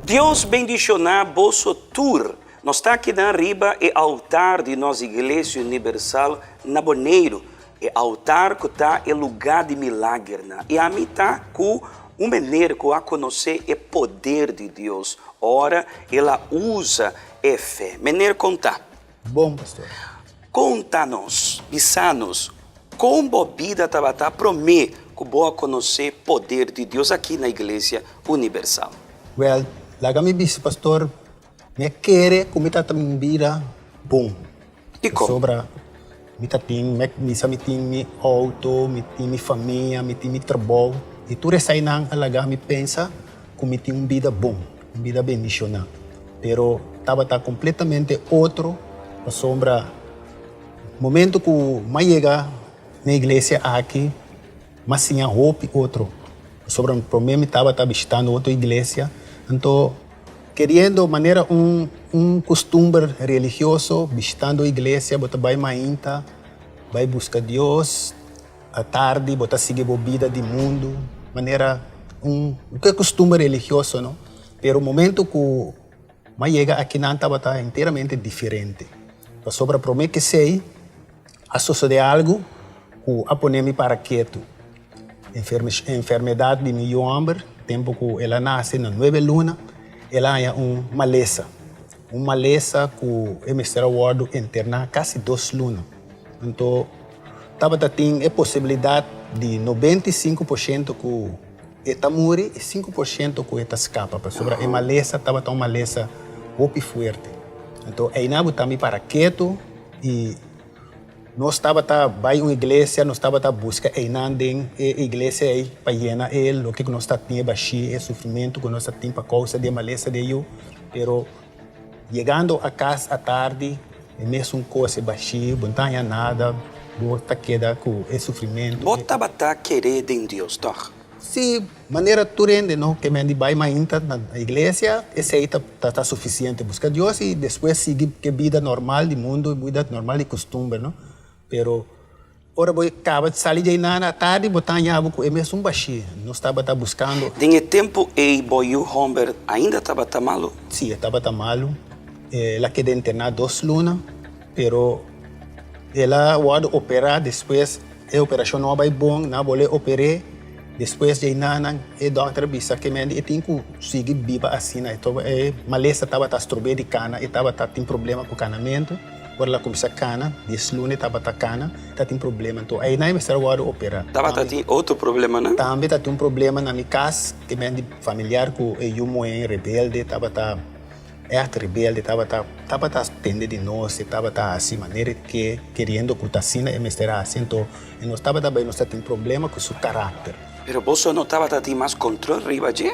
Dios bendishoná boso tur. Nos ta akinan riba e altar di nos Iglesia Unibersal na Boneiru, e altar ku ta e lugá di milagernan. I ami ta ku un mener ku a konosé e poder di Dios ora el a usa e fe. Mener, konta. Bon, pastor. Konta nos, bisa nos, kon bo bida tabata promé ku bo a konosé poder di Dios aki na Iglesia Unibersal? Wèl, laga mi bisa, pastor, mi a kere ku mi tabata un bida bon. Dikon? Pasobra mi ta tin, mi a bisa mi tin mi outo, mi tin mi famia, mi tin mi trabou, i tur eseinan a laga mi pensa ku mi tin un bida bon, un bida bendishoná. Pero tabata completamente otro pasobra momento cu m'a yega na iglesia aki m'a siña hopi otro pasobra prome mi tabata bishitando otro iglesia anto keriendo manera un un costumber religioso bishitando iglesia bo ta bay mainta bay busca Dios atardi bo ta sigui bo bida di mundo manera un costumber religioso no. Pero momento ku m'a yega akinan tabata enteramente diferente. Pasobra promé k'esei a sosodé algu ku a pone mi para ketu. Enfermedat di mi yu hòmber, tempu ku el a nase na nuebe luna, el a haña un malesa. Un malesa ku e mester a wòrdu interná kasi dos luna. Anto tabata tin e posibilidat di 95% ku. E ta muri i 5% ku e ta skapa pasobra e malesa tabata un malesa hopi fuerte. Anto einan bo tambe para ketu i nos tabata bai un iglesia, nos tabata buska einan den e iglesia ei pa yena e loke ku nos ta tin e bashí, e sufrimentu ku nos ta tin pa kousa di e malesa di e yu. Pero yegando a kas atardi e mesun kos, e bashí, bo no ta haña nada, bo ta keda ku e sufrimentu. Bo tabata kere den Dios, tòg? Si, manera tur hende no ke men di bai mainta na iglesia, esei ta ta sufisiente. Buska Dios i despues sigui ke bida normal di mundu, bida normal di kustumber, no. Pero ora bo kaba di sali djei nan atardi bo ta haña bo ku e mesun bashí. Nos tabata buskando. Den e tempu ei bo yu hòmber ainda tabata malu? Si, e tabata malu. El a keda interná dos luna. Pero el a wòrdu operá despues e operashon no a bai bon, nan a bolbe oper'é, despues djei nan e dòkter a bisa ke mende e tin ku sigui biba asina, e toba e malesa tabata strob'é di kana, e tabata tin problema ku kanamentu, ora el a kuminsá kana, dies luna e tabata kana, ta tin problema, anto einan e mester a wòrdu operá. Tabata tin otro problemanan? Tambe ta tin un problema na mi kas, ke mende familiar ku e yu muhé rebelde tabata. Ègt rebelde tabata tabata tende di nos, e tabata hasi manera e ke, keriendo ku ta asina e mester hasi, anto e nos tabata bai nos ta tin problema ku su karakter. Pero boso no tabata tin mas kontrol riba dje?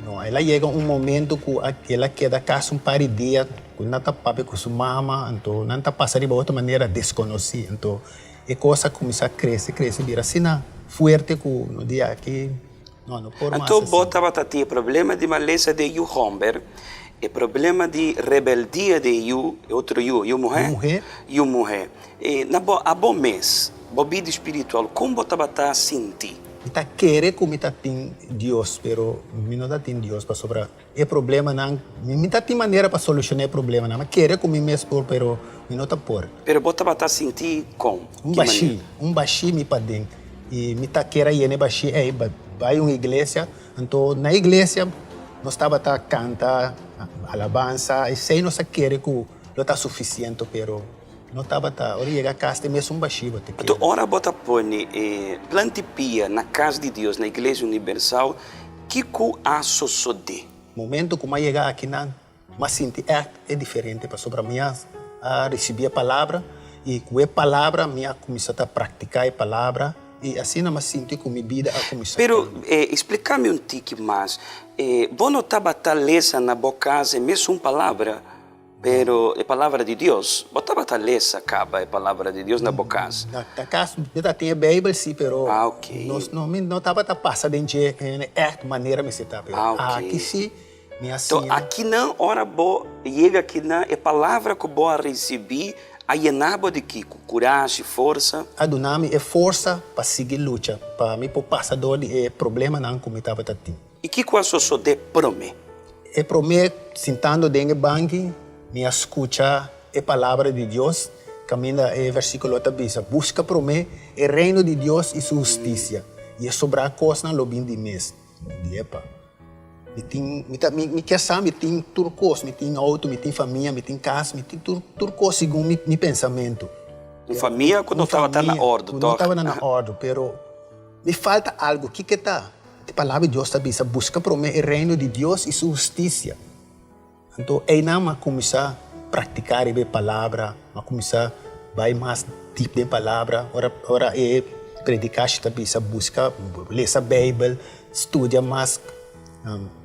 No, el a yega un momento ku a el a keda kas un par di dia ku nan ta papia ku su mama, anto nan ta pasa riba otro manera deskonosí, anto e kos a kuminsá krese krese bira asina fuerte ku no di aki. No, no por mas Anto bo asina. tabata tin e problema di malesa di e yu homber, e problema di rebeldia di e yu, e otro yu, yu muhé? Yu muhé. Yu muhé. E na bo, abo mes, bo bida spiritual, kon bo tabata sinti? Mi ta kere ku mi ta tin Dios, pero mi no ta tin Dios pasobra e problemanan, mi ta tin manera pa solushoná e problemanan. Mi a kere ku mi mes por, pero mi no ta por. Pero bo tabata sinti kon? Un bashí, un bashí mi paden. I mi ta kere a yena e bashí ei, bai un iglesia. Anto na iglesia nos tabata kanta alabansa, esei nos a kere ku lo ta sufisiente, pero no tabata. Ora yega kas ta e mesun bashí bo ta kere. Anto ora bo ta pone e plant'i pia na kas di Dios, na Iglesia Unibersal, Kiko a sosodé? Momento ku m'a yega akinan, m'a sinti ègt e diferente pasobra mi a risibí e palabra i ku e palabra mi a kuminsá ta praktiká e palabra i asina m'a sinti ku mi bida a kuminsá Pero kambia. splika mi un tiki mas, bo no tabata lesa na bo kas e mesun palabra? Pero e palabra di Dios, bo tabata lesa caba e palabra di Dios na bo cas? Na cas mi ta tin e Bijbel si, pero Ah, ok. nos no, mi no tabata pasa den dje en e echt manera mester ta, pero Ah, ok. aki si mi a To siña. akinan ora bo yega akinan e palabra cu bo a ricibi a yena bo di kico? Curashi, forsa? A duna mi e forsa pa sigui lucha, pa mi por pasa door di e problemanan cu mi tabata tin. I kico a sosode prome? E promé, sintando den e banki, mi a skucha e Palabra di Dios, kaminda e versíkulo ta bisa, Buska promé e Reino di Dios i su hustisia, i e sobrá kosnan lo bin di mes. Mi di, Epa, mi tin, mi ta, mi, mi ke sa mi tin tur kos, mi tin outo, mi tin famia, mi tin kas, mi tin tur, tur kos segun mi, mi pensamentu. Un famia ku no tabata na òrdu, tòg? Ku no tabata na òrdu, pero mi falta algu. Kiko ta? E Palabra di Dios ta bisa, Buska promé e Reino di Dios i su hustisia. Anto einan mi a kuminsá praktiká riba e Palabra, mi a kuminsá bai mas dip den Palabra. Ora ora e predikashi ta bisa buska, lesa Beibel, studia mas,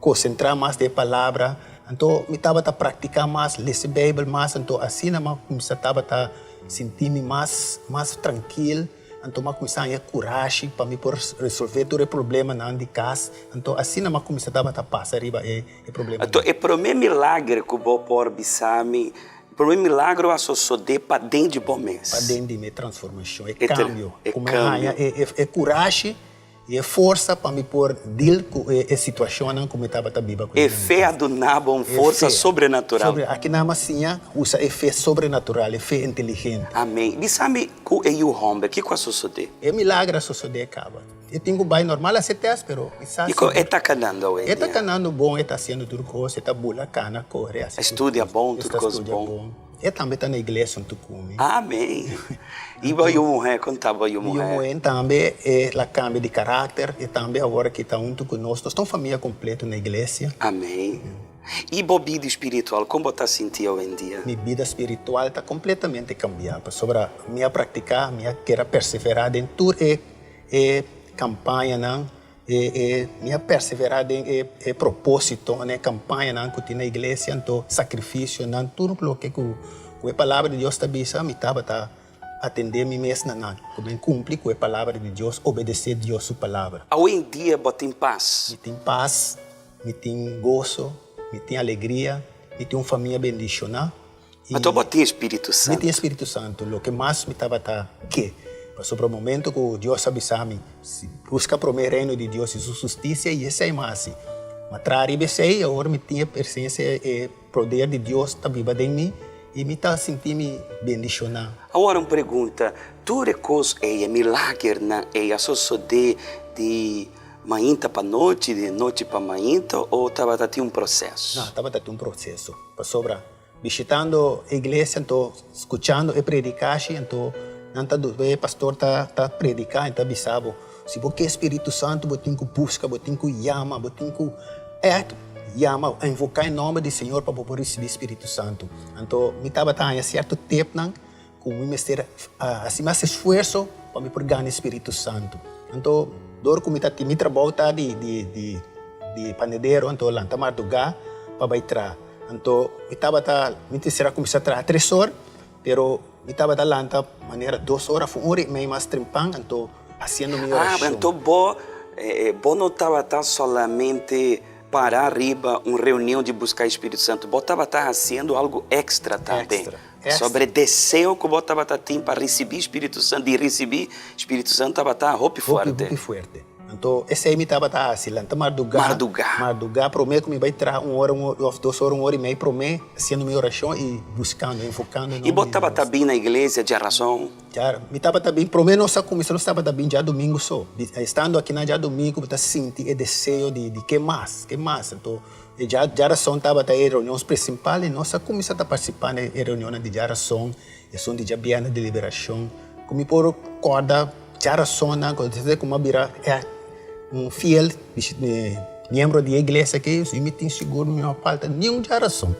konsentrá mas den e Palabra. Anto mi tabata praktiká mas, lesa Beibel mas, anto asina mi a kuminsá tabata sinti mi mas mas trankil. Anto m'a kuminsá haña kurashi pa mi por resolvé tur e problemanan di kas. Anto asina m'a kuminsá tabata pasa riba e problemanan. Anto e promé milager ku bo por bisa mi, e promé milagro a sosodé paden di bo mes. Paden di mi, e transformashon, e kambio. Ku mi a haña e kurashi I e forsa pa mi por deal ku e situashonnan ku mi tabata biba ku E fe a duna bo un forsa sobrenatural. Sobre, aki nan a siña usa e fe sobrenatural, e fe inteligente. Amen. Bisa mi ku e yu hòmber, kiko a sosodé? E milager a sosodé kaba. E tin ku bai normal hasi tèst, pero mi sa I kon e ta kanando awendia? E ta kanando bon, e ta hasiendo tur kos, e ta bula, kana, kore, hasi tur kos. E studia bon, tur kos bon. E tambe ta na iglesia huntu ku mi. Amen. I bo yu muhé, kon ta bo yu muhé? Mi yu muhé tambe el a kambia di karakter, e tambe awor aki ta huntu ku nos. Nos ta un famia kompleto na iglesia. Amen. I bo bida spiritual, kon bo ta sinti awendia? Mi bida spiritual ta kompletamente kambiá, pasobra mi a praktiká, mi a keda perseverá den tur e e kampañanan. E e mi a perseverá den e e propósitonan, e kampañanan ku tin na iglesia, anto sakrifisionan, tur loke ku ku e Palabra di Dios ta bisa, mi tabata atendé mi mes na nan, ku mi kumpli ku e Palabra di Dios, obedesé Dios su Palabra. Awendia bo tin pas. Mi tin pas, mi tin goso, mi tin alegria, mi tin un famia bendishoná. Anto bo tin Spiritu Santu. Mi tin Spiritu Santu, loke mas mi tabata ke. Pasobra momento ku Dios a bisa mi, si buska promé Reino di Dios i su hustisia, i esei mi a hasi. Mi a traha riba esei i awor mi tin e presensia, e poder di Dios ta biba den mi i mi ta sinti mi bendishoná. Awor un pregunta, tur e kos ei, e milagernan ei a sosodé di mainta pa nochi, di nochi pa mainta o tabata tin un proseso? No, tabata tin un proseso, pasobra Bishitando e iglesia anto skuchando e predikashi anto nan ta e pastor ta ta prediká i ta bisa bo si bo ke Spiritu Santu bo tin ku buska bo tin ku yama bo tin ku ègt yama invoká e nòmber di Señor pa bo por risibí Spiritu Santu anto mi tabata haña sierto tepnan ku mi mester hasi mas esfuerso pa mi por gana e Spiritu Santu anto dor ku mi ta tin mi trabou ta di di di panadero anto lanta mardugá pa bai traha. Anto mi tabata, mi mester a kuminsá traha tres or, pero mi tabata lanta manera dos ora of un ora i mei mas trempan, anto hasiendo mi Ah, orashon. anto bo, bo no tabata solamente para riba un reunion di buska e Spiritu Santu, bo tabata hasiendo algu extra tambe. Extra, extra. Sobre deseo ku bo tabata tin pa risibí Spiritu Santu, di risibí Spiritu Santu tabata hopi fuerte. Hopi, hopi fuerte. Anto esei mi tabata hasi, lanta mardugá, Mardugá. mardugá promé ku mi bai traha un ora, un òf dos ora, un ora i mei promé, hasiendo mi orashon i buskando, enfokando I nomber bo di tabata Dios. bin na iglesia djarason? Dja, mi tabata bin, promé nos a kuminsá nos tabata bin djadumingu so. Estando akinan djadumingu bo ta sinti e deseo di di ke mas, ke mas. Anto e dja djarason tabata e reunion prinsipal i nos a kuminsá ta partisipá na e reunionnan di djarason, esun di djabièrnè di liberashon, ku mi por kòrda. Djarasonnan ku desde ku mi a bira un fiel miembro di e iglesia aki, si mi tin sigur mi no a falta niun djarason.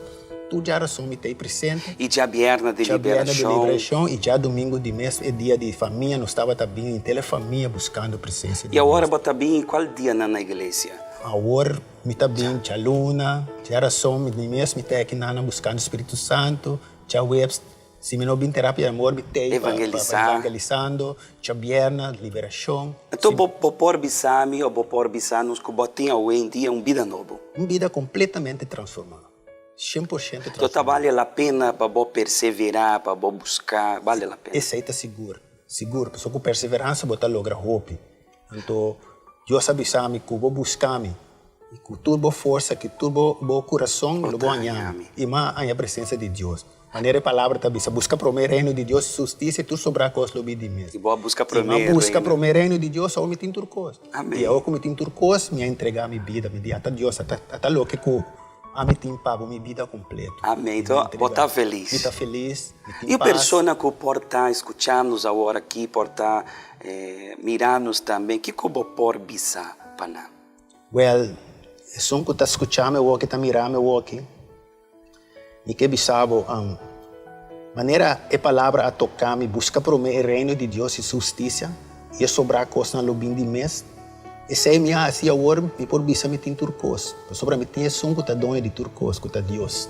Tur djarason mi ta ei presente. I djabièrnè di liberashon. Djabièrnè di liberashon i djadumingu di mes e dia di famia nos tabata bin henter e famia buskando presensia di I awor bo ta bin kual dianan na iglesia? Awor mi ta bin djaluna, djarason mi mes mi ta aki nan buskando Spiritu Santu, djaweps. Si mi no bin terapia di amor mi tei pa evangelisando, djabièrnè, liberashon. Anto bo bo por bisa mi o bo por bisa nos ku bo tin awendia un bida nobo? Un bida kompletamente transformá, 100% Anto ta transformá. bale la pena pa bo perseverá, pa bo buska, bale la pena? Esei ta sigur, sigur, pasobra ku perseveransa bo ta logra hopi. Anto Dios a bisa mi ku bo buska mi. I ku tur bo forsa, ku tur bo bo kurason lo bo haña mi. I m'a haña presensia di Dios. Manera e palabra ta bisa, Buska promé e reino di Dios i su hustisia, i tur sobrá kos lo bin di mes. I bo a buska promé e I m'a buska promé e reino di Dios, awor mi tin tur kos. I awor ku mi tin tur kos, mi a entregá mi bida. Mi di, Ata Dios, ata ata loke ku ami tin pa bo, mi bida kompleto. Amén. Enton, bo ta felis. Mi ta felis, mi tin I pas. persona ku por ta skuchá nos awor aki, por ta mira nos tambe, kiko bo por bisa pa nan? Wèl, esun ku ta skuchá mi awoki, ta mira mi awoki, mi ke bisa bo, manera e palabra a toká mi, buska promé e Reino di Dios i su hustisia, i e sobrá kosnan lo bin di mes. Esei mi a hasi i awor mi por bisa mi tin tur kos, pasobra mi tin esun ku ta doño di tur kos, ku ta Dios.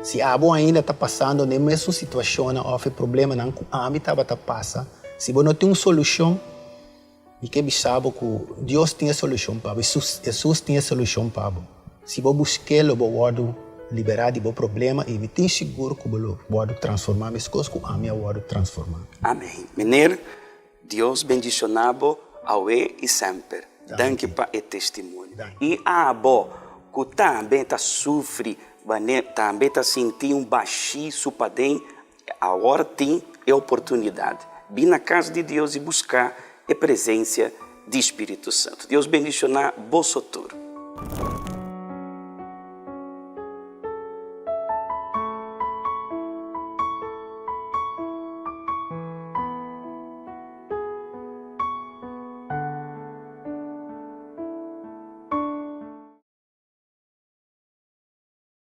Si abo ainda ta pasando n'e mesun situashonnan òf e problemanan ku ami tabata pasa, si bo no tin un solushon, Mi ke bisa bo ku Dios tin e solushon pa bo, Hesus tin e solushon pa bo. Si bo busk'é lo bo wòrdu liberá di bo problema i mi tin sigur ku bo lo wòrdu transformá meskos ku ami a wòrdu transformá. Amén. Meneer, Dios bendishoná bo awe i semper. Danki pa e testimonio. I abo ku tambe ta sufri, tambe ta sinti un bashí su paden, Awor tin e oportunidad. Bin na cas di Dios y busca e presencia di Spiritu Santo. Dios bendiciona boso tur.